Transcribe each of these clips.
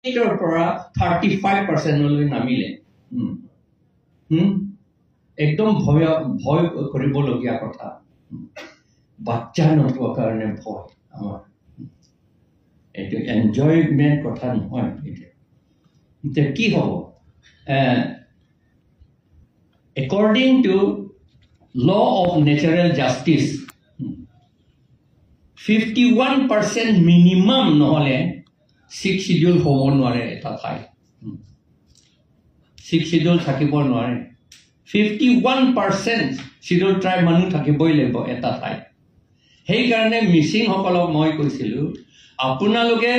8ৰ পৰা 35%লৈ নামিলে। একদম ভয় ভয় কৰিবলগীয়া কথা। বাচ্চা নোপোৱাৰ কাৰণে ভয় আমাৰ। এইটো এনজয়মেণ্ট কথা নহয়। এতিয়া এতিয়া কি হ'ব? According to law of natural justice, 51% minimum নহ'লে ছিক্স চিডিউল হ'ব নোৱাৰে। এটা ঠাই ছিক্স চিডিউল থাকিব নোৱাৰে। 51% চিডিউল ট্ৰাইব মানুহ থাকিবই লাগিব এটা ঠাইত। সেইকাৰণে মিচিংসকলক মই কৈছিলোঁ, আপোনালোকে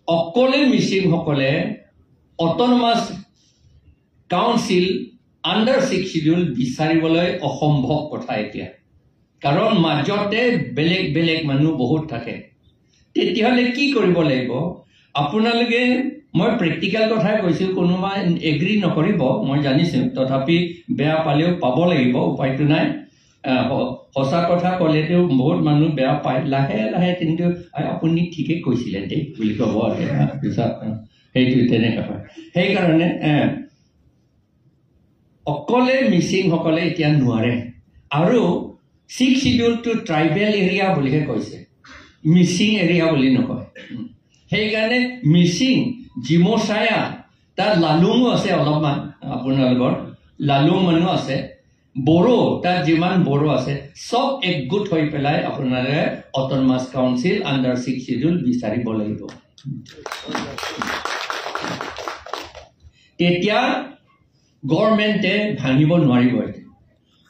অকলে মিচিংসকলে autonomous council under six schedule বিচাৰিবলৈ অসম্ভৱ কথা এতিয়া, কাৰণ মাজতে বেলেগ বেলেগ মানুহ বহুত থাকে। তেতিয়াহ'লে কি কৰিব লাগিব আপোনালোকে? মই প্ৰেক্টিকেল কথাই কৈছোঁ, কোনোবা এগ্ৰি নকৰিব মই জানিছোঁ, তথাপি বেয়া পালেও পাব লাগিব, উপায়টো নাই। সঁচা কথা ক'লেতো বহুত মানুহ বেয়া পায় লাহে লাহে, কিন্তু আপুনি ঠিকেই কৈছিলে দেই বুলি ক'ব পিছত, সেইটো তেনেকুৱা হয়। সেইকাৰণে অকলে মিচিংসকলে এতিয়া নোৱাৰে। আৰু ছিক্স চিডিউলটো ট্ৰাইবেল এৰিয়া বুলিহে কৈছে, মিচিং এৰিয়া বুলি নকয়। সেইকাৰণে মিচিং, জিমচায়া, তাত লালুঙো আছে অলপমান, আপোনালোকৰ লালুং মানুহ আছে, বড়ো, তাত যিমান বড়ো আছে চব একগোট হৈ পেলাই আপোনালোকে autonomous council under six schedule বিচাৰিব লাগিব। তেতিয়া গভৰ্ণমেণ্টে ভাঙিব নোৱাৰিব। এতিয়া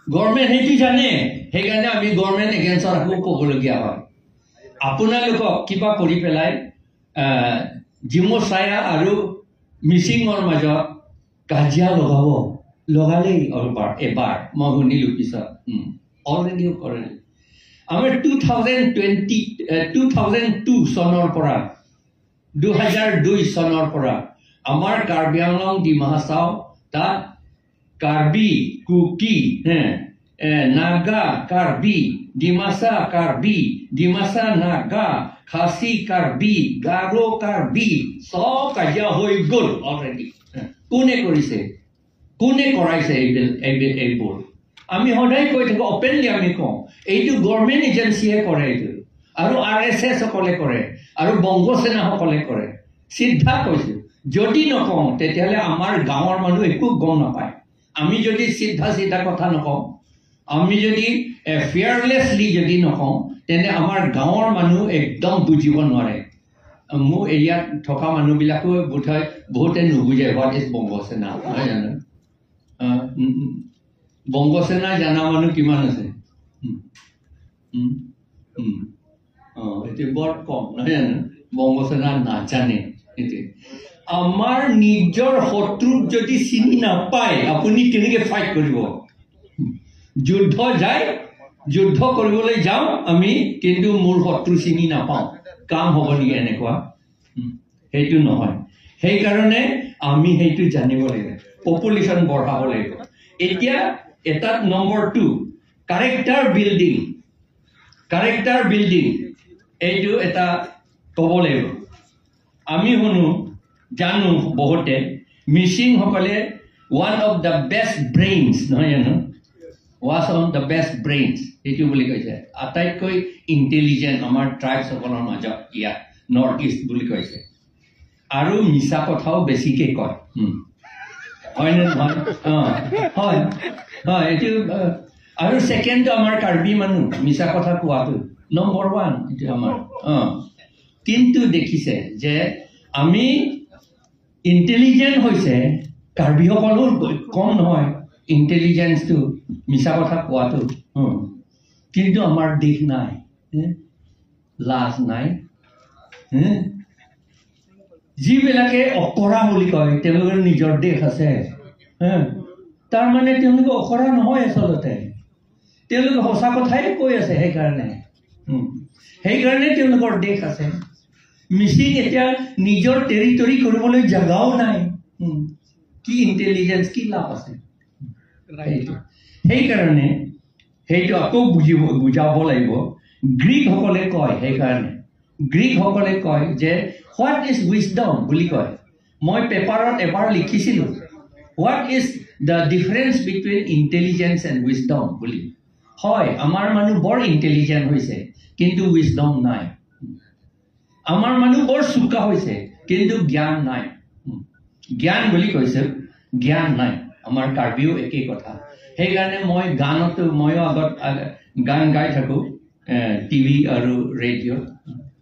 গভৰ্ণমেণ্ট সেইটো জানে, সেইকাৰণে আমি গভৰ্ণমেণ্ট এগেইনষ্টত আকৌ ক'বলগীয়া হয়। আপোনালোকক কিবা কৰি পেলাই জিমচায়া আৰু মিচিঙৰ মাজত কাজিয়া লগাব, লগালেই এবাৰ এবাৰ মই শুনিলোঁ পিছত অলৰেডি কৰে। আমাৰ 2002 চনৰ পৰা, 2002 চনৰ পৰা আমাৰ কাৰ্বি আংলং, ডিমা হাছাও, তাত কাৰ্বি, কুকি, নাগা, কাৰ্বি, ডিমাচা কাৰ্বি, ডিমাচা নাগা, খাচী কাৰ্বি, গাৰো কাৰ্বি, চব কাজিয়া হৈ গ'ল অলৰেডি। কোনে কৰিছে? কোনে কৰাইছে এইবোৰ? আমি সদায় কৈ থাকোঁ, অপেনলি আমি কওঁ, এইটো গভৰ্ণমেণ্ট এজেঞ্চিয়ে কৰে এইটো, আৰু RSS সকলে কৰে, আৰু বংগসেনাসকলে কৰে। চিধা কৈছোঁ, যদি নকওঁ তেতিয়াহ'লে আমাৰ গাঁৱৰ মানুহ একো গম নাপায়। আমি যদি চিধা চিধা কথা নকওঁ, আমি যদি ফিয়াৰলেছলি যদি নকওঁ, তেন্তে আমাৰ গাঁৱৰ মানুহ একদম বুজিব নোৱাৰে। মোৰ এৰিয়াত থকা মানুহবিলাকো বোধহয় বহুতে নুবুজে what is Bongo Sena, নহয় জানো? বংগসেনা জানা মানুহ কিমান আছে? অঁ, এইটো বৰ কম, নহয় জানো? বংগসেনা নাজানে। সেইটোৱে আমাৰ নিজৰ শত্ৰুক যদি চিনি নাপায়, আপুনি কেনেকৈ ফাইট কৰিব? যুদ্ধ যায়, যুদ্ধ কৰিবলৈ যাওঁ আমি, কিন্তু মোৰ শত্ৰু চিনি নাপাওঁ, কাম হ'ব নেকি এনেকুৱা? সেইটো নহয়। সেইকাৰণে আমি সেইটো জানিব লাগিব, পপুলেশ্যন বঢ়াব লাগিব। এতিয়া এটা নম্বৰ 2, কাৰেক্টাৰ বিল্ডিং। কাৰেক্টাৰ বিল্ডিং এইটো এটা ক'ব লাগিব। আমি শুনো, জানো বহুতে মিচিংসকলে one of the best brains, নহয় জানো? One of the best brains সেইটো বুলি কৈছে, আটাইতকৈ ইণ্টেলিজেণ্ট আমাৰ ট্ৰাইবছসকলৰ মাজত ইয়াত নৰ্থ ইষ্ট বুলি কৈছে। আৰু মিছা কথাও বেছিকৈ কয়, হয়নে নহয়? অঁ, হয় হয়, এইটো। আৰু ছেকেণ্ডটো আমাৰ কাৰ্বি মানুহ মিছা কথা কোৱাটো নম্বৰ 1, এইটো আমাৰ। অঁ, কিন্তু দেখিছে যে আমি ইণ্টেলিজেণ্ট হৈছে, কাৰ্বিসকলো কম নহয় ইণ্টেলিজেঞ্চটো, মিছা কথা কোৱাটো, কিন্তু আমাৰ দেশ নাই, লাজ নাই। যিবিলাকে অকৰা বুলি কয় তেওঁলোকৰ নিজৰ দেশ আছে, তাৰমানে তেওঁলোকে অকৰা নহয়, আচলতে তেওঁলোকে সঁচা কথাই কৈ আছে, সেইকাৰণে সেইকাৰণে তেওঁলোকৰ দেশ আছে। মিচিং এতিয়া নিজৰ টেৰিটৰী কৰিবলৈ জাগাও নাই, কি ইণ্টেলিজেঞ্চ, কি লাভ আছে? সেইকাৰণে সেইটো আকৌ বুজাব লাগিব। গ্ৰীকসকলে কয়, সেইকাৰণে গ্ৰীকসকলে কয় যে what is wisdom বুলি কয়। মই পেপাৰত এবাৰ লিখিছিলোঁ what is the difference between intelligence and wisdom বুলি। হয়, আমাৰ মানুহ বৰ ইণ্টেলিজেণ্ট হৈছে কিন্তু উইজডম নাই। আমাৰ মানুহ বৰ চোকা হৈছে কিন্তু জ্ঞান নাই। জ্ঞান বুলি কৈছে, জ্ঞান নাই। আমাৰ কাৰ্বিও একেই কথা। সেইকাৰণে মই গানতো, ময়ো আগত গান গাই থাকোঁ টিভি আৰু ৰেডিঅ'ত।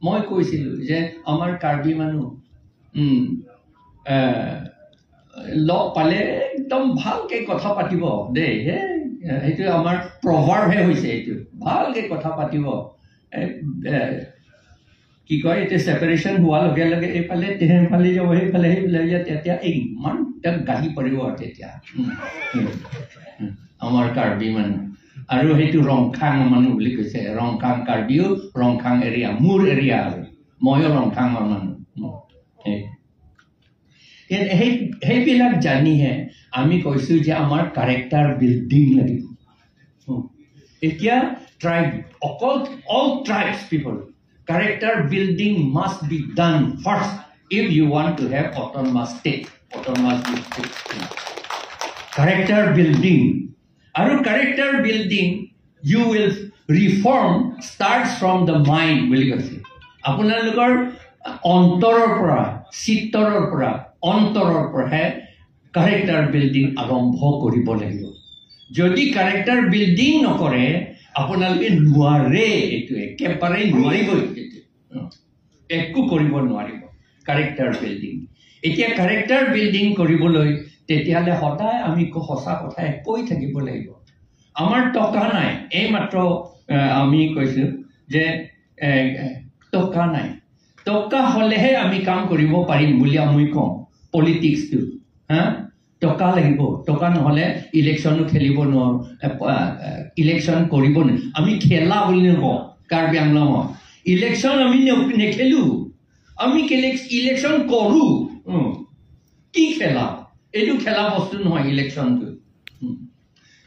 মই কৈছিলোঁ যে আমাৰ কাৰ্বি মানুহ লগ পালে একদম ভালকে কথা পাতিব দেই, সেইটো আমাৰ প্ৰভাৱহে হৈছে, এইটো ভালকে কথা পাতিব। কি কয়, এতিয়া ছেপাৰেশ্যন হোৱাৰ লগে লগে এইফালে সেইফালে যাব, সেইফালে সেইফালে যাব, তেতিয়া ইমান তেওঁক গালি পাৰিব আৰু তেতিয়া আমাৰ কাৰ্বি মানুহ। আৰু সেইটো ৰংখাং মানুহ বুলি কৈছে, ৰংখাং কাৰ্বিও, ৰংখাং এৰিয়া মোৰ এৰিয়া, আৰু ময়ো ৰংখাঙৰ মানুহ। সেইবিলাক জানিহে আমি কৈছোঁ যে আমাৰ কাৰেক্টাৰ বিল্ডিং লাগিব। এতিয়া ট্ৰাইব অকল all tribes people character building must be done first if you want to have autonomous state, autonomous district. Character building. আৰু character building you will reform starts from the mind বুলি কৈছে। আপোনালোকৰ অন্তৰৰ পৰা, চিত্তৰৰ পৰা, অন্তৰৰ পৰাহে কাৰেক্টাৰ বিল্ডিং আৰম্ভ কৰিব লাগিব। যদি কাৰেক্টাৰ বিল্ডিং নকৰে আপোনালোকে নোৱাৰে, এইটো একেবাৰে নোৱাৰিবই, একো কৰিব নোৱাৰিব কাৰেক্টাৰ বিল্ডিং। এতিয়া কাৰেক্টাৰ বিল্ডিং কৰিবলৈ তেতিয়াহ'লে সদায় আমি সঁচা কথাই কৈ থাকিব লাগিব। আমাৰ টকা নাই, এইমাত্ৰ আমি কৈছোঁ যে টকা নাই, টকা হ'লেহে আমি কাম কৰিব পাৰিম বুলি আমি কওঁ। পলিটিক্সটো হা, টকা লাগিব, টকা নহ'লে ইলেকশ্যনো খেলিব নোৱাৰোঁ, ইলেকশ্যন কৰিব নোৱাৰোঁ। আমি খেলা বুলি নকওঁ কাৰ্বি আংলঙত, ইলেকশ্যন আমি নেখেলোঁ, আমি ইলেকশ্যন কৰোঁ। কি খেলা? এইটো খেলা বস্তু নহয় ইলেকশ্যনটো।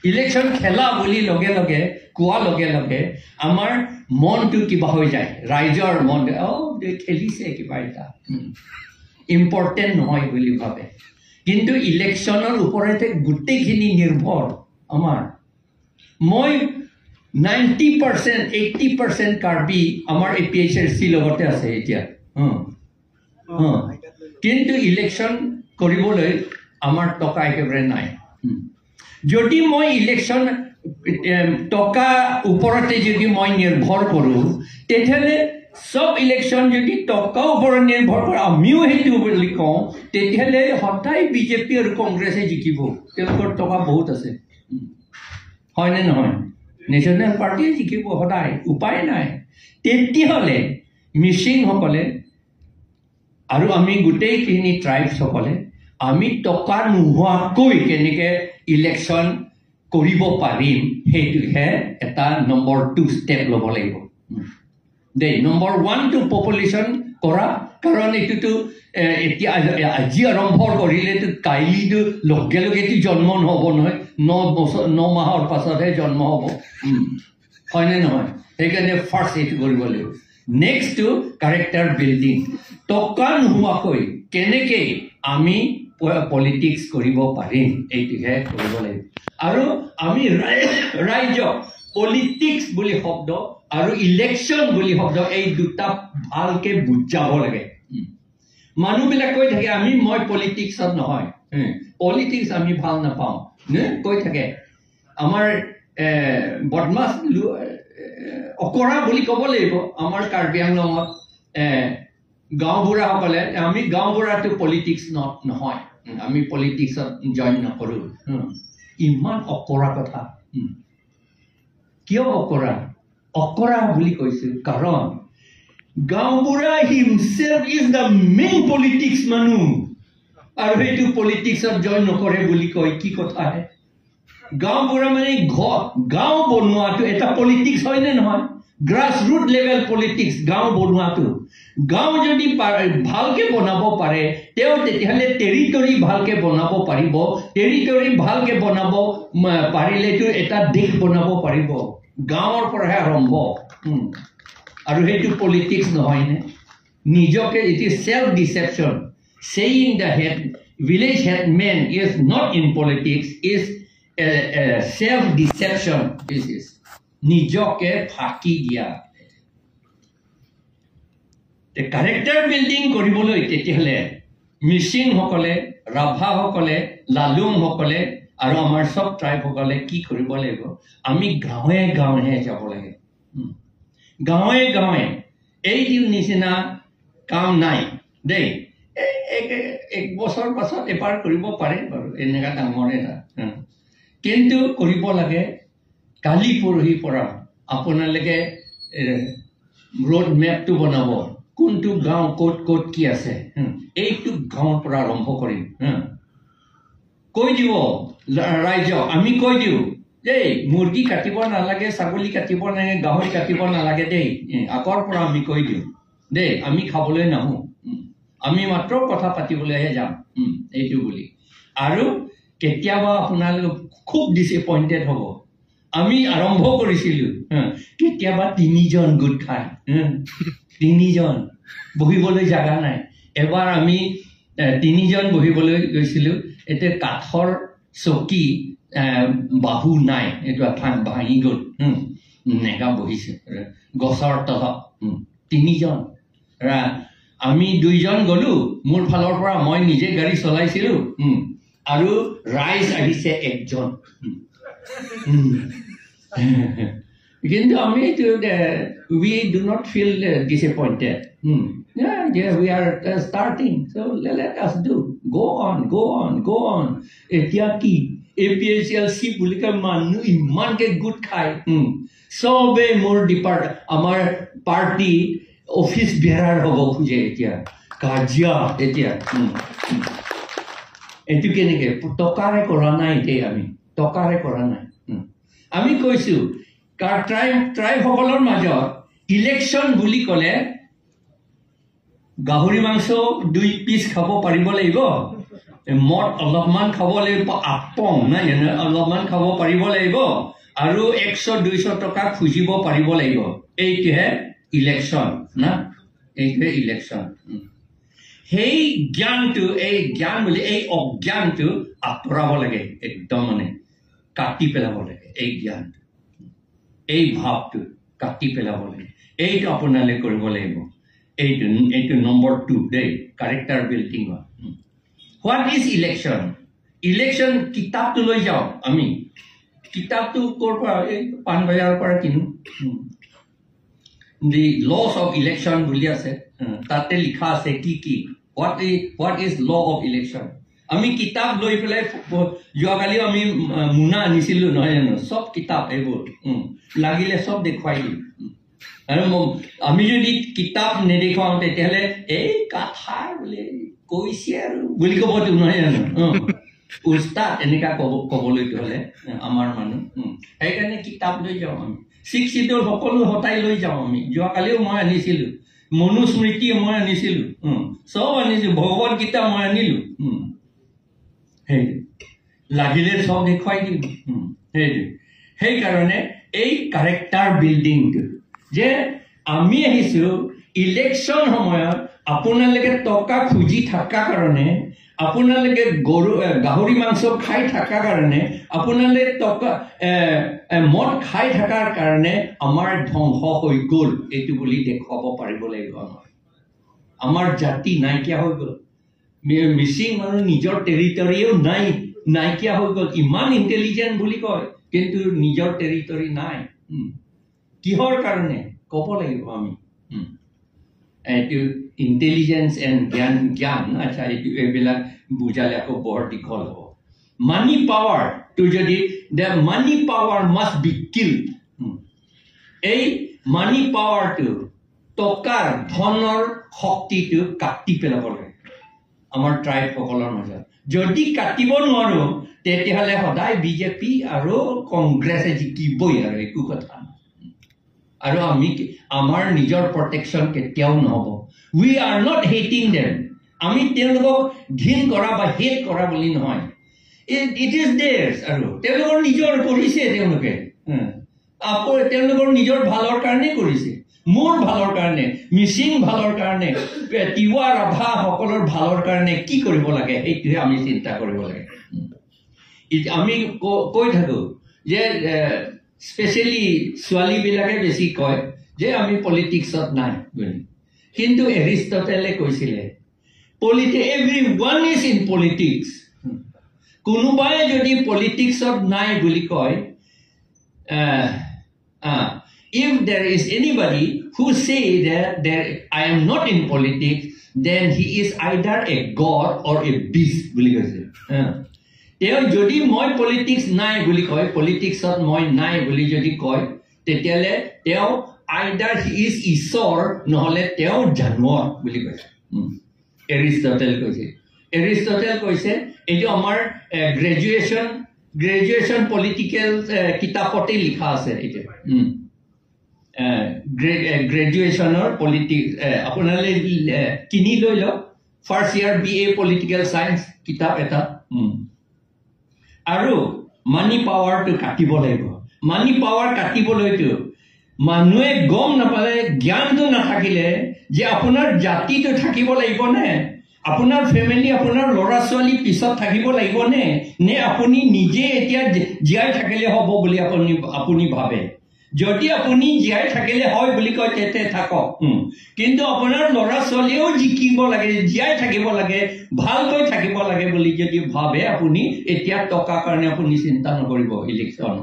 ইলেকশ্যন খেলা বুলি লগে লগে কোৱাৰ লগে লগে আমাৰ মনটো কিবা হৈ যায়, ৰাইজৰ মন, অ' খেলিছে কিবা এটা, ইম্পৰ্টেণ্ট নহয় বুলি ভাবে। কিন্তু ইলেকশ্যনৰ ওপৰতে গোটেইখিনি নিৰ্ভৰ আমাৰ। মই 90% 80% কাৰ্বি আমাৰ এ পি এইচ এছ চিৰ লগতে আছে এতিয়া, কিন্তু ইলেকশ্যন কৰিবলৈ আমাৰ টকা একেবাৰে নাই। যদি মই ইলেকশ্যন টকা ওপৰতে যদি মই নিৰ্ভৰ কৰোঁ, তেতিয়াহ'লে চব ইলেকশ্যন যদি টকাৰ ওপৰত নিৰ্ভৰ কৰোঁ, আমিও সেইটো বুলি কওঁ, তেতিয়াহ'লে সদায় বিজেপি আৰু কংগ্ৰেছে জিকিব, তেওঁলোকৰ টকা বহুত আছে, হয়নে নহয়? নেশ্যনেল পাৰ্টীয়ে জিকিব সদায়, উপায় নাই। তেতিয়াহ'লে মিচিংসকলে আৰু আমি গোটেইখিনি ট্ৰাইবছসকলে আমি টকা নোহোৱাকৈ কেনেকৈ ইলেকশ্যন কৰিব পাৰিম, সেইটোহে এটা নম্বৰ 2 ষ্টেপ ল'ব লাগিব দেই। নম্বৰ 1টো পপুলেশ্যন কৰা, কাৰণ এইটোতো এতিয়া আজি আৰম্ভ কৰিলেতো কাইলৈতো লগে লগেতো জন্ম নহ'ব নহয়, 9 বছৰ 9 মাহৰ পাছতহে জন্ম হ'ব, হয়নে নহয়? সেইকাৰণে ফাৰ্ষ্ট এইটো কৰিব লাগিব। নেক্সটটো কাৰেক্টাৰ বিল্ডিং, টকা নোহোৱাকৈ কেনেকৈ আমি পলিটিক্স কৰিব পাৰিম, এইটোহে কৰিব লাগিব। আৰু আমি ৰাইজক পলিটিক্স বুলি শব্দ আৰু ইলেকশ্যন বুলি শব্দ এই দুটা ভালকে বুজাব লাগে। মানুহবিলাক কৈ থাকে আমি মই পলিটিক্সত নহয়, পলিটিক্স আমি ভাল নাপাওঁ কৈ থাকে। আমাৰ বদমাছ অকৰা বুলি ক'ব লাগিব আমাৰ কাৰ্বি আংলঙত গাঁওবুঢ়াসকলে, আমি গাঁওবুঢ়াটো পলিটিক্স নহয়, আমি পলিটিক্সত জইন নকৰোঁ। ইমান অকৰা কথা। কিয় অকৰা? অকৰা বুলি কৈছোঁ কাৰণ গাঁওবুঢ়া himself is the main politics মানুহ, আৰু সেইটো পলিটিক্সত জইন নকৰে বুলি কয়, কি কথাহে? গাঁওবুঢ়া মানে গাঁও বনোৱাটো এটা পলিটিক্স হয়নে নহয়? গ্ৰাছ ৰুট লেভেল পলিটিক্স গাঁও বনোৱাটো। গাঁও যদি ভালকে বনাব পাৰে তেওঁ, তেতিয়াহ'লে টেৰিটৰী ভালকে বনাব পাৰিব, টেৰিটৰী ভালকে বনাব পাৰিলেতো এটা দেশ বনাব পাৰিব। গাঁৱৰ পৰাহে আৰম্ভ। আৰু সেইটো পলিটিক্স নহয়নে? নিজকে it is self deception. Saying the head village headman is not in politics is self deception. This is নিজকে ফাঁকি দিয়া। কেৰেক্টাৰ বিল্ডিং কৰিবলৈ তেতিয়াহ'লে মিচিংসকলে, ৰাভাসকলে, লালুংসকলে আৰু আমাৰ চব ট্ৰাইবসকলে কি কৰিব লাগিব? আমি গাঁৱে গাঁৱে যাব লাগে। গাঁৱে গাঁৱে এইটো নিচিনা কাম নাই দেই। এক বছৰ পাছত এবাৰ কৰিব পাৰে বাৰু, এনেকুৱা ডাঙৰ এটা, কিন্তু কৰিব লাগে। কালি পৰহিৰ পৰা আপোনালোকে ৰোড মেপটো বনাব, কোনটো গাঁও ক'ত ক'ত কি আছে, এইটো গাঁৱৰ পৰা আৰম্ভ কৰিম। কৈ দিব ৰাইজক, আমি কৈ দিওঁ দেই, মুৰ্গী কাটিব নালাগে, ছাগলী কাটিব নালাগে, গাহৰি কাটিব নালাগে দেই। আগৰ পৰা আমি কৈ দিওঁ দেই, আমি খাবলৈ নাহোঁ, আমি মাত্ৰ কথা পাতিবলৈহে যাম, এইটো বুলি। আৰু কেতিয়াবা আপোনালোক খুব ডিচএপইণ্টেড হ'ব। আমি আৰম্ভ কৰিছিলোঁ, কেতিয়াবা 3জন গোট খায়, 3জন বহিবলৈ জাগা নাই। এবাৰ আমি 3জন বহিবলৈ গৈছিলোঁ, এতিয়া কাঠৰ চকী বাহু নাই, এইটো ভাঙি গ'ল, এনেকা বহিছে গছৰ তলত 3জন। আমি 2জন গ'লো, মোৰ ফালৰ পৰা মই নিজে গাড়ী চলাইছিলোঁ, আৰু ৰাইজ আহিছে 1জন। কিন্তু আমি এইটো we do not feel disappointed. We are starting, so let us do, go on, go on, go on. এতিয়া কি APHLC বুলি কয়, মানুহ ইমানকে গোট খায়, চবেই মোৰ ডিপাৰ্ট আমাৰ পাৰ্টি অফিচ বেৰাৰ হ'ব খোজে এতিয়া, কাজিয়া এতিয়া। এইটো কেনেকে টকাৰে কৰা নাই দেই, আমি টকাৰে কৰা নাই। আমি কৈছো ট্ৰাইবসকলৰ মাজত ইলেকশ্যন বুলি ক'লে গাহৰি মাংস 2 পিচ খাব পাৰিব লাগিব, মদ অলপমান খাব লাগিব, আপং নাই অলপমান খাব পাৰিব লাগিব, আৰু 100-200 টকা খুজিব পাৰিব লাগিব। এইটোহে ইলেকশ্যন না, এইটোহে ইলেকশ্যন। সেই জ্ঞানটো, এই জ্ঞান বুলি এই অজ্ঞানটো আঁতৰাব লাগে, একদম মানে কাটি পেলাব লাগে। এই জ্ঞানটো, এই ভাৱটো কাটি পেলাব লাগে। এইটো আপোনালোকে কৰিব লাগিব। এইটো নম্বৰ 2 দেই, কেৰেক্টাৰ বিল্ডিঙৰ। What is election? Election কিতাপটো লৈ যাওঁ আমি। কিতাপটো ক'ৰ পৰা? এই পাণবজাৰৰ পৰা কিনো। দি লছ অফ ইলেকশ্যন বুলি আছে, তাতে লিখা আছে কি কি, what is law of election. আমি কিতাপ লৈ পেলাই যোৱাকালিও আমি মোনা আনিছিলোঁ নহয় জানো, চব কিতাপ এইবোৰ লাগিলে চব দেখুৱাই দিম। আৰু আমি যদি কিতাপ নেদেখুৱাওঁ তেতিয়াহ'লে এই কথা বোলে কৈছে আৰু বুলি ক'বতো নহয় জানো, উস্তাদ এনেকা ক'বলৈতো হ'লে আমাৰ মানুহ। সেইকাৰণে কিতাপ লৈ যাওঁ আমি, 6 চিডুল সকলো সতাই লৈ যাওঁ আমি। যোৱাকালিও মই আনিছিলোঁ, মনুস্মৃতি মই আনিছিলোঁ, চব আনিছোঁ, ভগৱত গীতা মই আনিলোঁ। সেই লাগিলে চব দেখুৱাই দিম। সেইটো সেইকাৰণে এই কেৰেক্টাৰ বিল্ডিংটো যে আমি আহিছোঁ ইলেকশ্যন সময়ত আপোনালোকে টকা খুজি থকা কাৰণে, আপোনালোকে গৰু গাহৰি মাংস খাই থকাৰ কাৰণে, আপোনালোকে টকা মদ খাই থকাৰ কাৰণে আমাৰ ধ্বংস হৈ গ'ল, এইটো বুলি দেখুৱাব পাৰিব লাগিব। আমাৰ জাতি নাইকিয়া হৈ গ'ল, মিচিং মানুহ নিজৰ টেৰিটৰিও নাই, নাইকিয়া হৈ গ'ল। ইমান ইণ্টেলিজেণ্ট বুলি কয়, কিন্তু নিজৰ টেৰিটৰি নাই। কিহৰ কাৰণে ক'ব লাগিব আমি। এইটো ইণ্টেলিজেঞ্চ এণ্ড জ্ঞান, জ্ঞান আচ্ছা, এইটো এইবিলাক বুজালে আকৌ বৰ দীঘল হ'ব। মানি পাৱাৰটো যদি, the money power must be killed. এই মানি পাৱাৰটো, টকাৰ ধনৰ শক্তিটো কাটি পেলাব লাগে আমাৰ ট্ৰাইবসকলৰ মাজত। যদি কাটিব নোৱাৰোঁ তেতিয়াহ'লে সদায় বিজেপি আৰু কংগ্ৰেছে জিকিবই, আৰু একো কথা নাই। আৰু আমি আমাৰ নিজৰ প্ৰটেকশ্যন কেতিয়াও নহ'ব। We are not hating them. আমি তেওঁলোকক ঘিণ কৰা বা হেট কৰা বুলি নহয়, it is theirs. আৰু তেওঁলোকৰ নিজৰ কৰিছে, তেওঁলোকে আকৌ তেওঁলোকৰ নিজৰ ভালৰ কাৰণেই কৰিছে। মোৰ ভালৰ কাৰণে, মিচিং ভালৰ কাৰণে, তিৱা ৰাভাসকলৰ ভালৰ কাৰণে কি কৰিব লাগে সেইটোহে আমি চিন্তা কৰিব লাগে। আমি কৈ থাকোঁ যে স্পেচিয়েলি ছোৱালীবিলাকে বেছি কয় যে আমি পলিটিক্সত নাই বুলি, কিন্তু এৰিষ্টটেলে কৈছিলে everyone is in politics. কোনোবাই যদি পলিটিক্সত নাই বুলি কয়, if there is anybody who say that there I am not in politics, then he is either a god or a beast বুলি কৈছে। তেওঁ যদি মই পলিটিক্স নাই বুলি কয়, পলিটিক্সত মই নাই বুলি যদি কয়, তেতিয়াহ'লে তেওঁ আইডাৰ he is ঈশ্বৰ নহ'লে তেওঁ জানোৱাৰ বুলি কৈছে। এৰিষ্টটেল কৈছে, এৰিষ্টটেল কৈছে এইটো আমাৰ গ্ৰেজুৱেশ্যন পলিটিকেল কিতাপতেই লিখা আছে। এইটো গ্ৰেজুৱেশ্যনৰ পলিটিক্স আপোনালোকে কিনি লৈ লওক, first year BA political science কিতাপ এটা। আৰু মানি পাৱাৰটো কাটিব লাগিব। মানি পাৱাৰ কাটিবলৈতো মানুহে গম নাপালে, জ্ঞানটো নাথাকিলে যে আপোনাৰ জাতিটো থাকিব লাগিবনে, আপোনাৰ ফেমিলি, আপোনাৰ ল'ৰা ছোৱালী পিছত থাকিব লাগিবনে, নে আপুনি নিজে এতিয়া জীয়াই থাকিলে হ'ব বুলি আপুনি ভাবে। যদি আপুনি জীয়াই থাকিলে হয় বুলি কয় তেতিয়া থাকক, কিন্তু আপোনাৰ ল'ৰা ছোৱালীয়েও জিকিব লাগে, জীয়াই থাকিব লাগে, ভালকৈ থাকিব লাগে বুলি যদি ভাবে আপুনি, এতিয়া টকাৰ কাৰণে আপুনি চিন্তা নকৰিব ইলেকশ্যনত,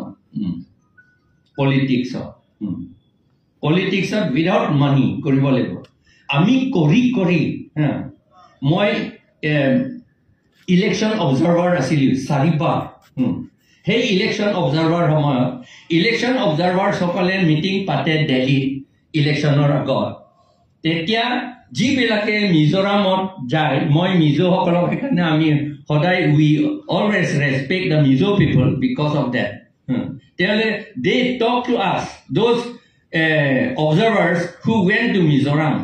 পলিটিক্সত। পলিটিক্সত উইদাউট মানি কৰিব লাগিব। আমি কৰি কৰি মই ইলেকশ্যন অবজাৰ্ভাৰ আছিলোঁ চাৰিবাৰ। সেই ইলেকশ্যন অবজাৰ্ভাৰ সময়ত ইলেকশ্যন অবজাৰ্ভাৰসকলে মিটিং পাতে দিল্লীত ইলেকশ্যনৰ আগত। তেতিয়া যিবিলাকে মিজোৰামত যায়, মই মিজোসকলক সেইকাৰণে আমি সদায় we always respect the Mizo people because of that. তেতিয়াহ'লে they talk to us, those observers who went to Mizoram.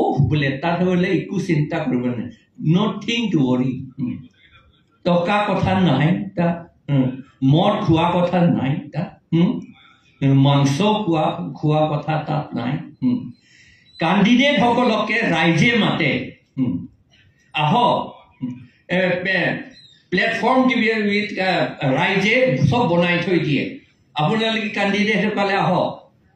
অ' বোলে তাত হ'লে একো চিন্তা কৰিব নাই, নথিং টু ৱৰি, টকা কথা নাই তাত, মদ খোৱা কথা নাই তাত, মাংস খোৱা কথা তাত নাই। কাণ্ডিডেটসকলকে ৰাইজে মাতে, আহক, প্লেটফৰ্ম ৰাইজে চব বনাই থৈ দিয়ে, আপোনালোকে কাণ্ডিডেটসকলে আহক,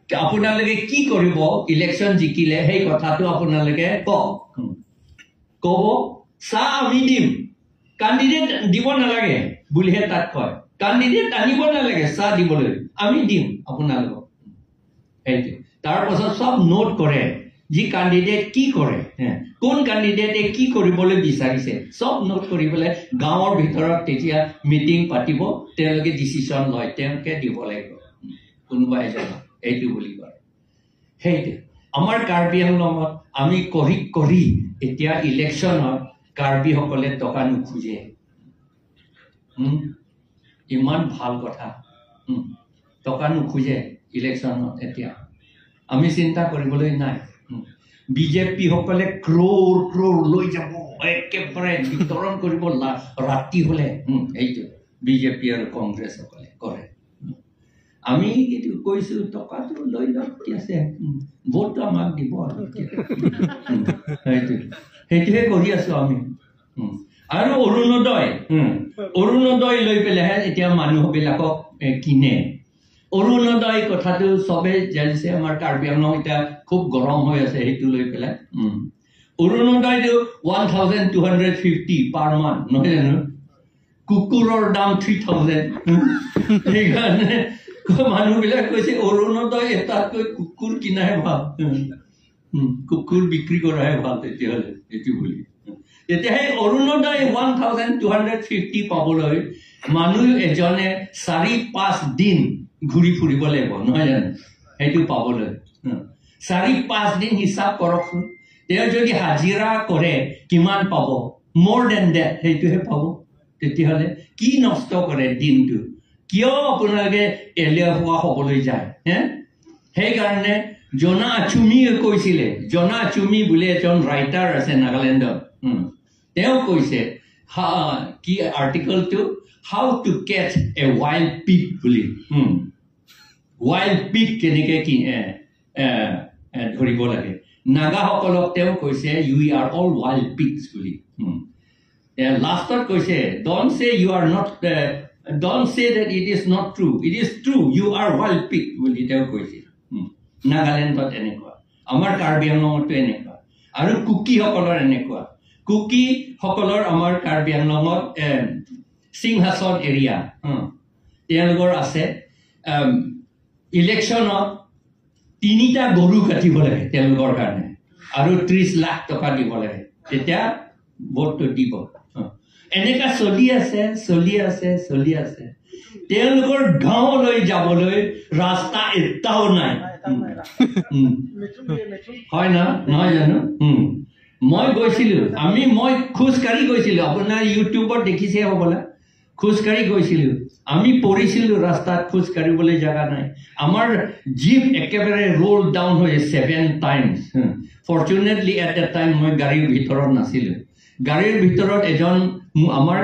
আপোনালোকে কি কৰিব ইলেকশ্যন জিকিলে সেই কথাটো আপোনালোকে কওক, ক'ব চাহ আমি দিম, কাণ্ডিডেট দিব নালাগে বুলিহে তাত কয়, কাণ্ডিডেট আনিব নালাগে চাহ দিবলৈ, আমি দিম আপোনালোকক। সেইটো তাৰপাছত চব নোট কৰে, যি কাণ্ডিডেট কি কৰে, কোন কাণ্ডিডেটে কি কৰিবলৈ বিচাৰিছে চব নোট কৰি পেলাই গাঁৱৰ ভিতৰত তেতিয়া মিটিং পাতিব, তেওঁলোকে ডিচিশ্যন লয়, তেওঁলোকে দিব লাগিব কোনোবা এজনক এইটো বুলি কয়। সেইটো আমাৰ কাৰ্বি আংলঙত আমি কৰি কৰি এতিয়া ইলেকশ্যনত কাৰ্বিসকলে টকা নোখোজে। ইমান ভাল কথা, টকা নোখোজে ইলেকশ্যনত। এতিয়া আমি চিন্তা কৰিবলৈ নাই। বিজেপিসকলে ক্ৰ'ৰ ক্ৰ'ৰ লৈ যাব, একেবাৰে বিতৰণ কৰিব ৰাতি হ'লে। এইটো বিজেপি আৰু কংগ্ৰেছসকলে কৰে। আমি কিন্তু কৈছোঁ টকাটো লৈ লওক, কি আছে, ভোটটো আমাক দিব আৰু সেইটো সেইটোহে কৰি আছোঁ আমি। আৰু অৰুণোদয়, অৰুণোদয় লৈ পেলাইহে এতিয়া মানুহবিলাকক কিনে। অৰুণোদয় কথাটো চবেই জানিছে, আমাৰ কাৰ্বি আংলং এতিয়া খুব গৰম হৈ আছে সেইটো লৈ পেলাই। অৰুণোদয়টো 1250 পাৰ মান্থ নহয় জানো? কুকুৰৰ দাম 3000। সেইকাৰণে মানুহবিলাক কৈছে অৰুণোদয় এটাতকৈ কুকুৰ কিনাহে ভাল, কুকুৰ বিক্ৰী কৰাহে ভাল তেতিয়াহ'লে এইটো বুলি। তেতিয়া সেই অৰুণোদয় 1250 পাবলৈ মানুহ এজনে 4-5 দিন ঘূৰি ফুৰিব লাগিব নহয় জানো? সেইটো পাবলৈ 4-5 দিন হিচাপ কৰকচোন, তেওঁ যদি হাজিৰা কৰে কিমান পাব, মোৰ then that সেইটোহে পাব। তেতিয়াহ'লে কি নষ্ট কৰে দিনটো, কিয় আপোনালোকে এলেহুৱা হ'বলৈ যায় হে? সেইকাৰণে জনা আচুমিয়ে কৈছিলে, জনা আচুমি বুলি এজন ৰাইটাৰ আছে নাগালেণ্ডত, তেওঁ কৈছে কি আৰ্টিকলটো, how to catch a wild pig বুলি। ৱাইল্ড পিগ কেনেকৈ কি ধৰিব লাগে। নাগাসকলক তেওঁ কৈছে you are all wild pigs বুলি। লাষ্টত কৈছে don't say you are not, don't say that it is not true, it is true, you are wild pig বুলি তেওঁ কৈছে। নাগালেণ্ডত এনেকুৱা, আমাৰ কাৰ্বি আংলঙতো এনেকুৱা, আৰু কুকিসকলৰ এনেকুৱা। কুকিসকলৰ আমাৰ কাৰ্বি আংলঙত সিংহাসন এৰিয়া তেওঁলোকৰ আছে, ইলেকশ্যনত 3টা গৰু কাটিব লাগে তেওঁলোকৰ কাৰণে আৰু 30 লাখ টকা দিব লাগে, তেতিয়া ভোটটো দিব। এনেকা চলি আছে, চলি আছে, চলি আছে। তেওঁলোকৰ গাঁৱলৈ যাবলৈ ৰাস্তা এটাও নাই, হয় না নহয় জানো? মই গৈছিলো, মই খোজকাঢ়ি গৈছিলো, আপোনাৰ ইউটিউবত দেখিছে হ'বলা, খোজকাঢ়ি গৈছিলো। আমি পৰিছিলো ৰাস্তাত, খোজ কাঢ়িবলৈ জেগা নাই। আমাৰ জীপ একেবাৰে ৰোল ডাউন হৈ 7 times। Fortunately at the time মই গাড়ীৰ ভিতৰত নাছিলো। গাড়ীৰ ভিতৰত এজন আমাৰ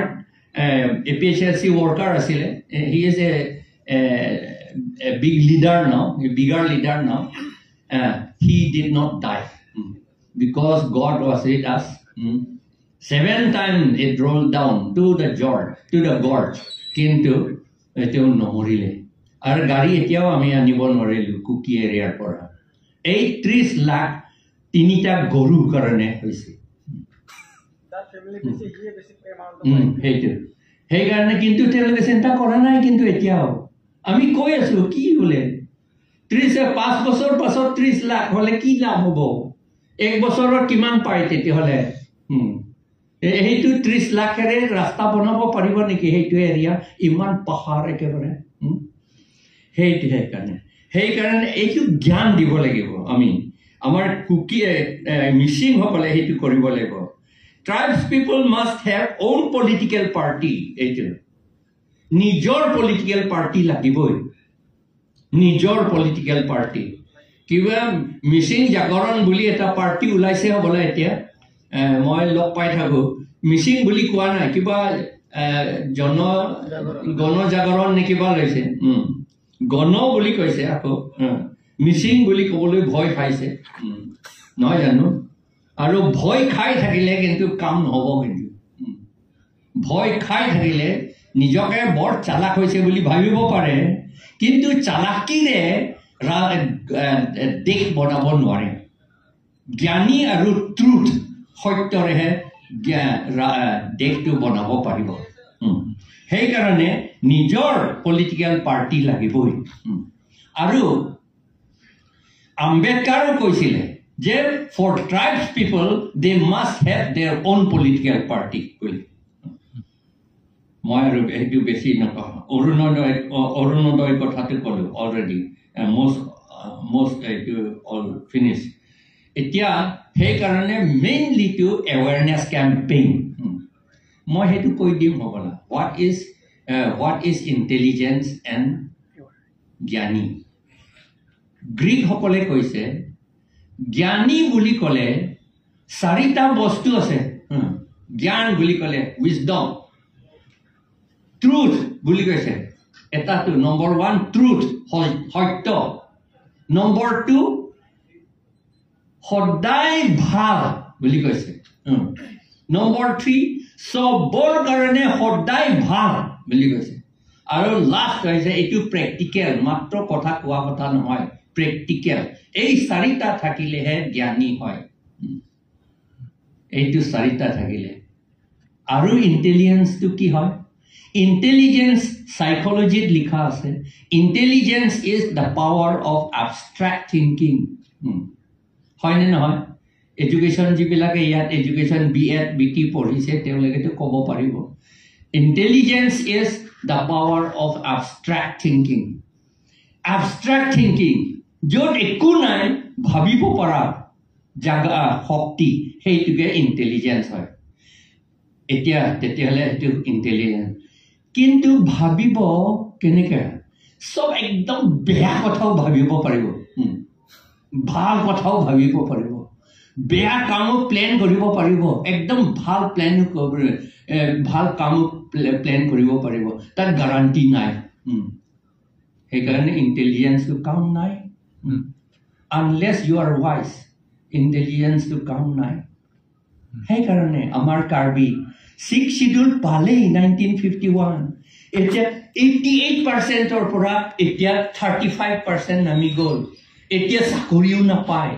APHLC worker আছিলে, he is a big leader now, bigger leader now. He did not die because God was with us. 7 times it rolled down to the gorge, কিন্তু তেওঁ নমৰিলে। আৰু গাড়ী এতিয়াও আমি আনিব নোৱাৰিলো কুকি এৰিয়াৰ পৰা। এই 30 লাখ 3টা গৰুৰ কাৰণে হৈছে। সেইটো সেইকাৰণে কিন্তু তেওঁলোকে চিন্তা কৰা নাই। কিন্তু এতিয়াও আমি কৈ আছো কি বোলে 5 বছৰ পাছত 30 লাখ হলে কি লাভ হ'ব? 1 বছৰত কিমান পায় তেতিয়াহ'লে? সেইটো 30 লাখেৰে ৰাস্তা বনাব পাৰিব নেকি সেইটো এৰিয়া? ইমান পাহাৰ একেবাৰে। সেইটো সেইকাৰণে এইটো জ্ঞান দিব লাগিব আমি। আমাৰ কুকি মিচিংসকলে সেইটো কৰিব লাগিব। Tribes people must have own political party. এইটো নিজৰ পলিটিকেল পাৰ্টি লাগিবই, নিজৰ পলিটিকেল পাৰ্টি। কিবা মিচিং জাগৰণ বুলি এটা পাৰ্টি ওলাইছে হ'বলা এতিয়া, মই লগ পাই থাকো। মিচিং বুলি কোৱা নাই, কিবা জন গণজাগৰণ নে কিবা লৈছে, গণ বুলি কৈছে, আকৌ মিচিং বুলি ক'বলৈ ভয় খাইছে, নহয় জানো? আৰু ভয় খাই থাকিলে কিন্তু কাম নহ'ব। কিন্তু ভয় খাই থাকিলে নিজকে বৰ চালাক হৈছে বুলি ভাবিব পাৰে, কিন্তু চালাকিৰে দেশ বনাব নোৱাৰে। জ্ঞানী আৰু ট্ৰুথ, সত্যৰেহে দেশটো বনাব পাৰিব। সেইকাৰণে নিজৰ পলিটিকেল পাৰ্টি লাগিবই। আৰু আম্বেদকাৰো কৈছিলে যে for tribes people they must have their own political party বুলি। মই আৰু সেইটো বেছি নকওঁ। অৰুণোদয় কথাটো ক'লোঁ অলৰেডি, মষ্ট এইটো অল ফিনিছ। এতিয়া সেইকাৰণে মেইনলিটো এৱেৰনেছ কেম্পেইন, মই সেইটো কৈ দিম হ'বলা। What is intelligence and জ্ঞানী? গ্ৰীকসকলে কৈছে জ্ঞানী বুলি ক'লে 4টা বস্তু আছে। জ্ঞান বুলি ক'লে উইজডম, ট্ৰুথ বুলি কৈছে এটাটো, নম্বৰ 1 ট্ৰুথ, সত্য। নম্বৰ 2 সদায় ভাল বুলি কৈছে। নম্বৰ 3 চবৰ কাৰণে সদায় ভাল বুলি কৈছে। আৰু লাষ্ট হৈছে এইটো প্ৰেক্টিকেল, মাত্ৰ কথা কোৱা কথা নহয়, প্ৰেক্টিকেল। এই 4টা থাকিলেহে জ্ঞানী হয়, এইটো 4টা থাকিলে। আৰু ইণ্টেলিজেঞ্চটো কি হয়? ইণ্টেলিজেঞ্চ চাইকলজিত লিখা আছে, intelligence is the power of abstract thinking. হয়নে নহয়? এডুকেশ্যন যিবিলাকে ইয়াত education B Ed B T পঢ়িছে তেওঁলোকেতো ক'ব পাৰিব। Intelligence is the power of abstract thinking. Abstract thinking, য'ত একো নাই ভাবিব পৰা জাগা শক্তি, সেইটোকে ইণ্টেলিজেঞ্চ হয়। এতিয়া তেতিয়াহ'লে সেইটো ইণ্টেলিজেঞ্চ। কিন্তু ভাবিব কেনেকৈ? চব একদম বেয়া কথাও ভাবিব পাৰিব, ভাল কথাও ভাবিব পাৰিব, বেয়া কামো প্লেন কৰিব পাৰিব, একদম ভাল প্লেনো ভাল কামো প্লেন কৰিব পাৰিব, তাত গাৰাণ্টি নাই। সেইকাৰণে ইণ্টেলিজেঞ্চটো কাম নাই। Unless you are wise, ইণ্টেলিজেঞ্চটো কাম নাই। সেইকাৰণে আমাৰ কাৰ্বি ছিক্স চিডিউল পালেই 1951, এতিয়া 88%ৰ পৰা এতিয়া 35% নামি গ'ল। এতিয়া চাকৰিও নাপায়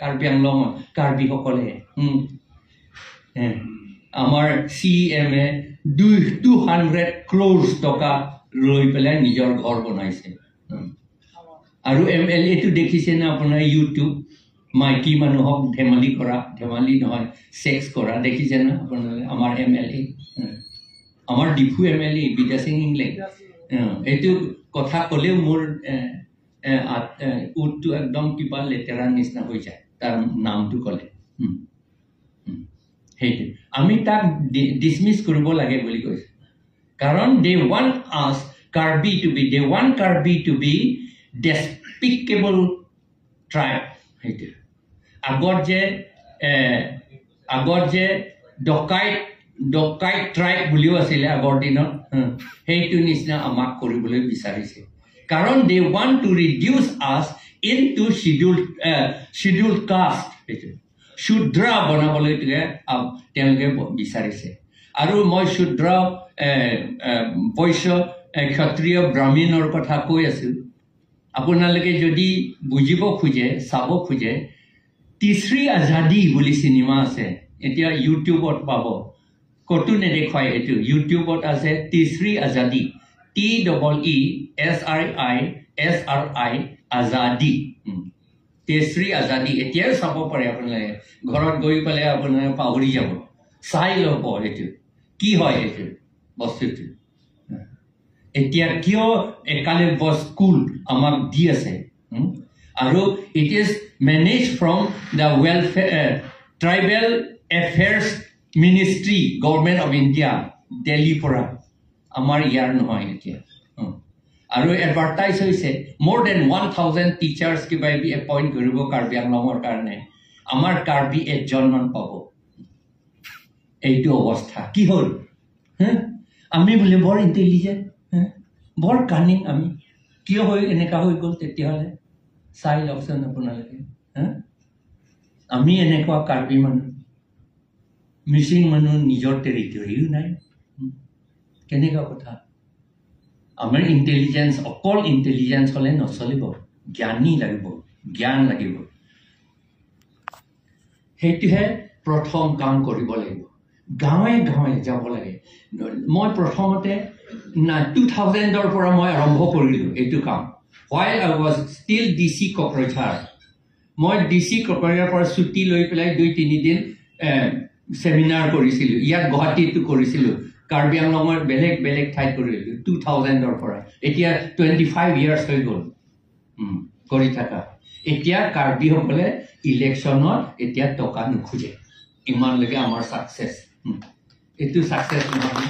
কাৰ্বি আংলঙত কাৰ্বিসকলে। আমাৰ চি এম এ 200 ক্ৰ'ৰ টকা লৈ পেলাই নিজৰ ঘৰ বনাইছে। আৰু এম এল এটো দেখিছে নে আপোনাৰ ইউটিউব, মাইকী মানুহক ধেমালি কৰা, ধেমালি নহয় ছেক্স কৰা দেখিছে না আপোনালোকে? আমাৰ এম এল এ, আমাৰ ডিফু এম এল এ বিদ্যাসিং ইংলেং, এইটো কথা ক'লেও মোৰ উটটো একদম কিবা লেতেৰা নিচিনা হৈ যায় তাৰ নামটো ক'লে। সেইটো আমি তাক ডিছমিছ কৰিব লাগে বুলি কৈছে, কাৰণ they want us Karbi to be, they want Karbi to be despicable tribe. সেইটো আগত যে ডকাইত ট্ৰাইব বুলিও আছিলে আগৰ দিনত, সেইটো নিচিনা আমাক কৰিবলৈ বিচাৰিছে, কাৰণ they want to reduce us into schedule caste. সেইটো শূদ্ৰা বনাবলৈ তেওঁলোকে বিচাৰিছে। আৰু মই শূদ্ৰ বৈশ্য ক্ষত্ৰিয় ব্ৰাহ্মীণৰ কথা কৈ আছোঁ। আপোনালোকে যদি বুজিব খোজে, চাব খোজে, তিশ্ৰী আজাদী বুলি চিনেমা আছে, এতিয়া ইউটিউবত পাব, ক'তো নেদেখুৱাই এইটো, ইউটিউবত আছে তিশ্ৰী আজাদী, TEESRI SRI Azadi, তিশ্ৰী আজাদী, এতিয়াও চাব পাৰে আপোনালোকে, ঘৰত গৈ পেলাই আপোনালোকে পাহৰি যাব, চাই ল'ব এইটো কি হয় এইটো বস্তুটো। এতিয়া কিয় একালব্য স্কুল আমাক দি আছে, আৰু it is manage from the welfare tribal affairs ministry, government of India, দিল্লীৰ পৰা, আমাৰ ইয়াৰ নহয় এতিয়া। আৰু এডভাৰটাইজ হৈছে মোৰ then 1000 teachers কিবা কিবি এপইণ্ট কৰিব কাৰ্বি আংলঙৰ কাৰণে, আমাৰ কাৰ্বি এজনমান পাব। এইটো অৱস্থা কি হ'ল? আমি বোলে বৰ ইণ্টেলিজেণ্ট, বৰ কানিং, আমি কিয় হৈ এনেকুৱা হৈ গ'ল তেতিয়াহ'লে চাই লওকচোন আপোনালোকে। আমি এনেকুৱা কাৰ্বি মানুহ, মিচিং মানুহ নিজৰ টেৰিটৰিও নাই, কেনেকুৱা কথা? আমাৰ ইণ্টেলিজেঞ্চ, অকল ইণ্টেলিজেঞ্চ হ'লে নচলিব, জ্ঞানী লাগিব, জ্ঞান লাগিব। সেইটোহে প্ৰথম কাম কৰিব লাগিব। গাঁৱে গাঁৱে যাব লাগে। মই প্ৰথমতে 2000ৰ পৰা মই আৰম্ভ কৰিলোঁ এইটো কাম। While I was still DC Kokrajhar, মই ডি চি কোকৰাঝাৰৰ পৰা ছুটি লৈ পেলাই 2-3 দিন ছেমিনাৰ কৰিছিলোঁ, ইয়াত গুৱাহাটীতো কৰিছিলোঁ, কাৰ্বি আংলঙৰ বেলেগ বেলেগ ঠাইত কৰিলোঁ 2000ৰ পৰা। এতিয়া 25 ইয়াৰ্ছ হৈ গ'ল কৰি থকা। এতিয়া কাৰ্বিসকলে ইলেকশ্যনত এতিয়া টকা নোখোজে, ইমানলৈকে আমাৰ ছাকচেছ। এইটো ছাকচেছ নহয়নে?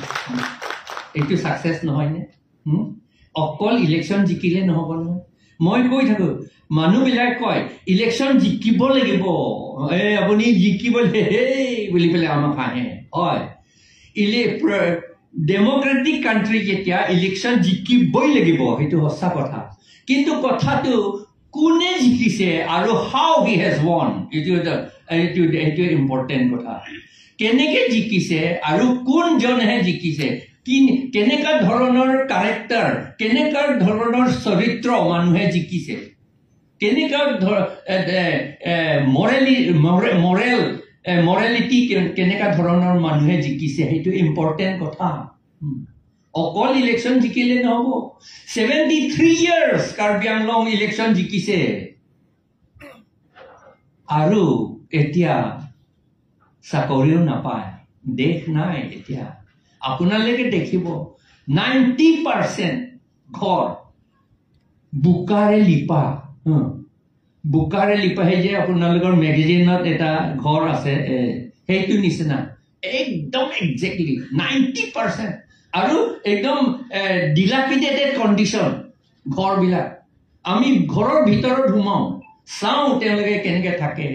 এইটো ছাকচেছ নহয়নে? অকল ইলেকশ্যন জিকিলে নহ'ব নহয়। মই কৈ থাকোঁ, মানুহবিলাক কয় ইলেকশ্যন জিকিব লাগিব, এই আপুনি জিকিব হেই বুলি পেলাই আমাক হাঁহে। হয়, ডেম'ক্ৰেটিক কাণ্ট্ৰি যেতিয়া ইলেকশ্যন জিকিবই লাগিব, সেইটো সঁচা কথা। কিন্তু কথাটো কোনে জিকিছে আৰু হাউ he has one, এইটো ইম্পৰ্টেণ্ট কথা। কেনেকে জিকিছে আৰু কোনজনহে জিকিছে, কি কেনেকুৱা ধৰণৰ কাৰেক্টাৰ, কেনেকুৱা ধৰণৰ চৰিত্ৰ মানুহে জিকিছে, কেনেকুৱা মৰেলিটি কেনেকুৱা ধৰণৰ মানুহে জিকিছে, সেইটো ইম্পৰ্টেণ্ট কথা। অকল ইলেকশ্যন জিকিলে নহ'ব। 73 ইয়াৰ্ছ কাৰ্বি আংলং ইলেকশ্যন জিকিছে আৰু এতিয়া চাকৰিও নাপায়, দেশ নাই। এতিয়া আপোনালোকে দেখিব 90% ঘৰ বোকাৰে লিপা, বোকাৰে লিপা। সেই যে আপোনালোকৰ মেগাজিনত এটা ঘৰ আছে, সেইটো নিচিনা একদম একজেক্টলি 90% আৰু একদম ডিলাপিডেটেড কণ্ডিশ্যন ঘৰবিলাক। আমি ঘৰৰ ভিতৰত সোমাওঁ, চাওঁ তেওঁলোকে কেনেকে থাকে,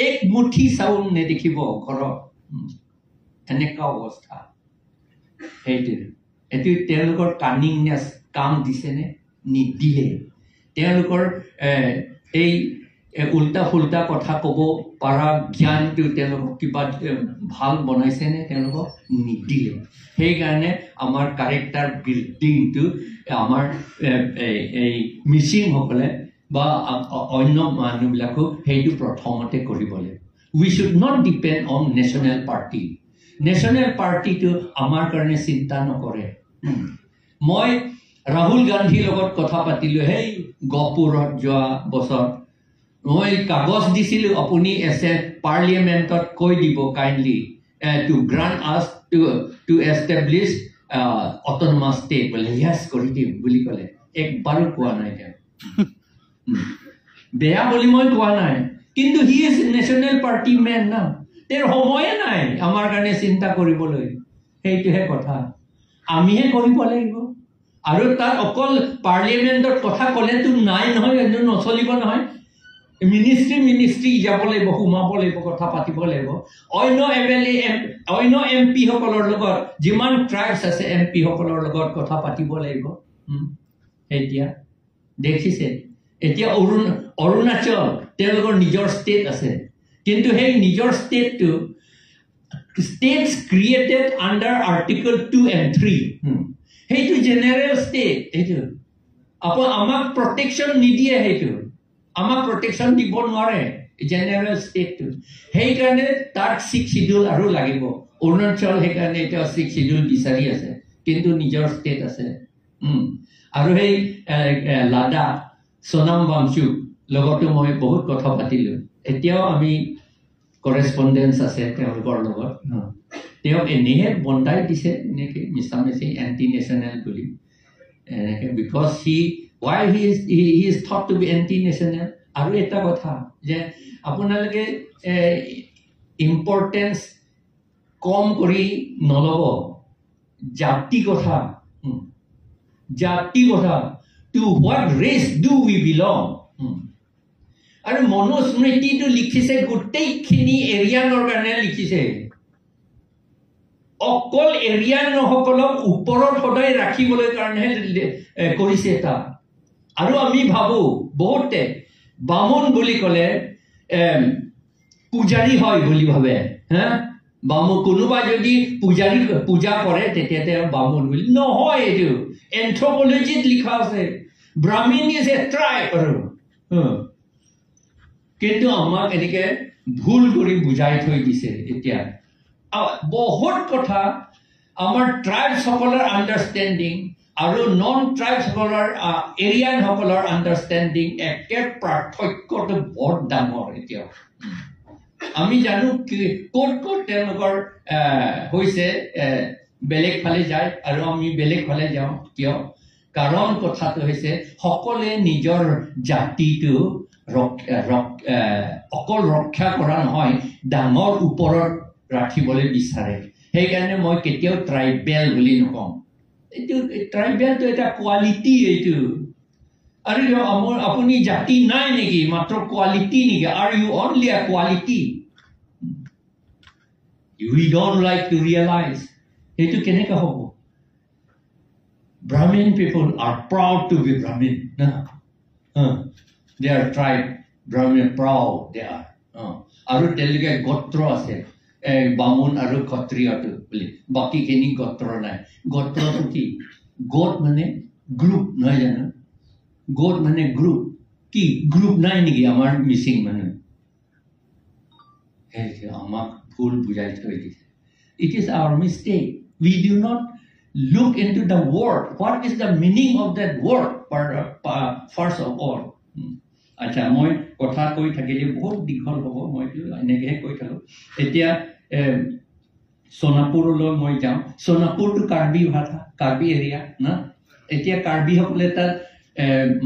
এক মুঠি চাউল নেদেখিব ঘৰত, এনেকুৱা অৱস্থা। সেইটোৱে এইটো তেওঁলোকৰ কানিংনেছ কাম দিছেনে? নিদিলে। তেওঁলোকৰ এই উল্টা ফুল্টা কথা ক'ব পৰা জ্ঞানটো তেওঁলোকক কিবা ভাল বনাইছেনে? তেওঁলোকক নিদিলে। সেইকাৰণে আমাৰ কাৰেক্টাৰ বিল্ডিংটো আমাৰ এই মিচিংসকলে বা অন্য মানুহবিলাকো সেইটো প্ৰথমতে কৰিব লাগিব। We should not depend on national party. National পাৰ্টিটো আমাৰ কাৰণে চিন্তা নকৰে। মই ৰাহুল গান্ধীৰ লগত কথা পাতিলোঁ সেই গহপুৰত যোৱা বছৰ। মই কাগজ দিছিলোঁ, আপুনি এছে পাৰ্লিয়ামেণ্টত কৈ দিব kindly to grant us to establish autonomous state বোলে। য়েছ, কৰি দিম বুলি ক'লে। একবাৰো কোৱা নাই তেওঁ। বেয়া বুলি মই কোৱা নাই, কিন্তু he is national party man না, তেওঁৰ সময়ে নাই আমাৰ কাৰণে চিন্তা কৰিবলৈ। সেইটোহে কথা, আমিহে কৰিব লাগিব। আৰু তাত অকল পাৰ্লিয়ামেণ্টত কথা ক'লেতো নাই নহয়, নচলিব নহয়। মিনিষ্ট্ৰী মিনিষ্ট্ৰী যাব লাগিব, সোমাব লাগিব, কথা পাতিব লাগিব। অন্য এম.এল.এ, অন্য এম পিসকলৰ লগত, যিমান ট্ৰাইবছ আছে এম পিসকলৰ লগত কথা পাতিব লাগিব। এতিয়া দেখিছে, এতিয়া অৰুণাচল তেওঁলোকৰ নিজৰ ষ্টেট আছে, কিন্তু সেই নিজৰ ষ্টেটটো states created under Article 2 and 3, সেইটো জেনেৰেল ষ্টেট। সেইটো আকৌ আমাক প্ৰটেকশ্যন নিদিয়ে, সেইটো আমাক প্ৰটেকশ্যন দিব নোৱাৰে জেনেৰেল ষ্টেটটো। সেইকাৰণে তাক ছিক্স চিডিউল আৰু লাগিব। অৰুণাচল সেইকাৰণে এতিয়া ছিক্স চিডিউল বিচাৰি আছে, কিন্তু নিজৰ ষ্টেট আছে। আৰু সেই লাডাখ সোনাম ৱাংচুক লগতো মই বহুত কথা পাতিলোঁ। এতিয়াও আমি কৰেচপণ্ডেঞ্চ আছে তেওঁলোকৰ লগত। তেওঁক এনেহে বন্ধাই দিছে এনেকৈ মিছামিছি এণ্টি নেশ্যনেল বুলি এনেকৈ, because he why he is thought to be anti national. আৰু এটা কথা যে আপোনালোকে ইম্পৰ্টেঞ্চ কম কৰি নল'ব জাতি কথা। জাতি কথা, to what race do we belong? আৰু মনুস্মৃতিটো লিখিছে গোটেইখিনি এৰিয়ানৰ কাৰণে লিখিছে। অকল এৰিয়ানসকলক ওপৰত সদায় ৰাখিবলৈ কাৰণেহে কৰিছে এটা। আৰু আমি ভাবো বহুতে বামুণ বুলি ক'লে পূজাৰী হয় বুলি ভাবে। হা, বামুণ কোনোবা যদি পূজাৰী পূজা কৰে তেতিয়া তেওঁ বামুণ বুলি নহয়। এইটো এন্থ্ৰপলজিত লিখা আছে, Brahmin is a tribe। আৰু কিন্তু আমাক এনেকে ভুল কৰি বুজাই থৈ দিছে। এতিয়া বহুত কথা আমাৰ ট্ৰাইবছসকলৰ আণ্ডাৰষ্টেণ্ডিং আৰু নন ট্ৰাইবছসকলৰ, এৰিয়ানসকলৰ আণ্ডাৰষ্টেণ্ডিং একে পাৰ্থক্যটো বৰ ডাঙৰ। এতিয়াও আমি জানো কি ক'ত ক'ত তেওঁলোকৰ হৈছে, বেলেগ ফালে যায় আৰু আমি বেলেগ ফালে যাওঁ। কিয়? কাৰণ কথাটো হৈছে সকলোৱে নিজৰ জাতিটো অকল ৰক্ষা কৰা নহয়, ডাঙৰ ওপৰত ৰাখিবলৈ বিচাৰে। সেইকাৰণে মই কেতিয়াও ট্ৰাইবেল বুলি নকওঁ। এইটো ট্ৰাইবেলটো এটা কোৱালিটি এইটো। আৰু আমাৰ আপুনি জাতি নাই নেকি? মাত্ৰ কোৱালিটি নেকি? Are you only a quality? We don't like to realize. সেইটো কেনেকৈ হ'ব? Brahmin people are proud to be Brahmin. No? They are tribe, Brahmin, proud they are. আৰু তেওঁলোকে গোত্ৰ আছে, এই বামুণ আৰু ক্ষত্ৰিয়টো বুলি, বাকীখিনি গোত্ৰ নাই। গোত্ৰটো কি? গোট মানে গ্ৰুপ নহয় জানো? গোট মানে গ্ৰুপ। কি গ্ৰুপ নাই নেকি আমাৰ মিচিং মানুহ? সেইটো আমাক ভুল বুজাই থৈ দিছে। It is our mistake. We do not look into the word. What is the meaning of that word, first of all? আচ্ছা, মই কথা কৈ থাকিলে বহুত দীঘল হ'ব, মইতো এনেকৈহে কৈ থাকোঁ। এতিয়া সোণাপুৰলৈ মই যাওঁ। সোণাপুৰটো কাৰ্বি ভাষা, কাৰ্বি এৰিয়া না। এতিয়া কাৰ্বিসকলে তাত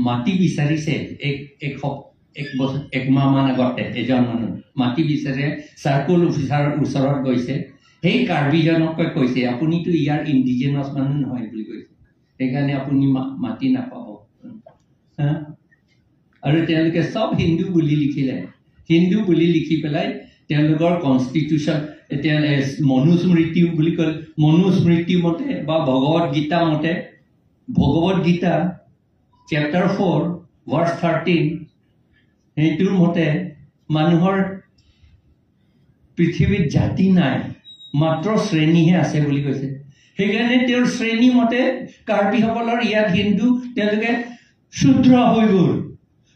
মাটি বিচাৰিছে। এক এক এক বছৰ একমাহমান আগতে এজন মানুহ মাটি বিচাৰে, চাৰ্কুল অফিচাৰৰ ওচৰত গৈছে। সেই কাৰ্বিজনকে কৈছে, আপুনিতো ইয়াৰ ইণ্ডিজেনাছ মানুহ নহয় বুলি কৈছে, সেইকাৰণে আপুনি মাটি নাপাব। হা, আৰু তেওঁলোকে চব হিন্দু বুলি লিখিলে। হিন্দু বুলি লিখি পেলাই তেওঁলোকৰ কনষ্টিটিউশ্যন এতিয়া মনুস্মৃতি বুলি কয়, মনুস্মৃতি মতে বা ভগৱত গীতা মতে, ভগৱত গীতা chapter 4 verse 13। সেইটোৰ মতে মানুহৰ পৃথিৱীত জাতি নাই, মাত্ৰ শ্ৰেণীহে আছে বুলি কৈছে। সেইকাৰণে তেওঁৰ শ্ৰেণী মতে কাৰ্বিসকলৰ ইয়াত হিন্দু, তেওঁলোকে শূদ্ৰ হৈ গ'ল।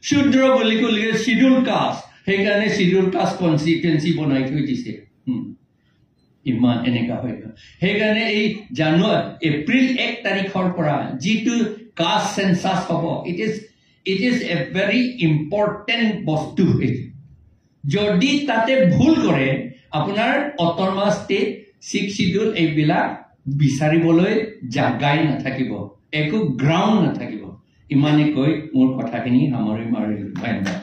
শূদ্ৰ বুলি ক'লে চিডিউল কাষ্ট, সেইকাৰণে চিডিউল কাষ্ট কনষ্টিটুৱেঞ্চি বনাই থৈ দিছে। ইমান এনেকা হৈ গ'ল। সেইকাৰণে এই জানুৱাৰী এপ্ৰিল 1 তাৰিখৰ পৰা যিটো কাষ্ট চেঞ্চাছ হ'ব, it is a very important বস্তু এইটো। যদি তাতে ভুল কৰে, আপোনাৰ অট'নমাছ ষ্টেট, ছিক্স চিডিউল এইবিলাক বিচাৰিবলৈ জাগাই নাথাকিব, একো গ্ৰাউণ্ড নাথাকিব। ইমানে কৈ মোৰ কথাখিনি সামৰি মাৰিলো। ধন্যবাদ।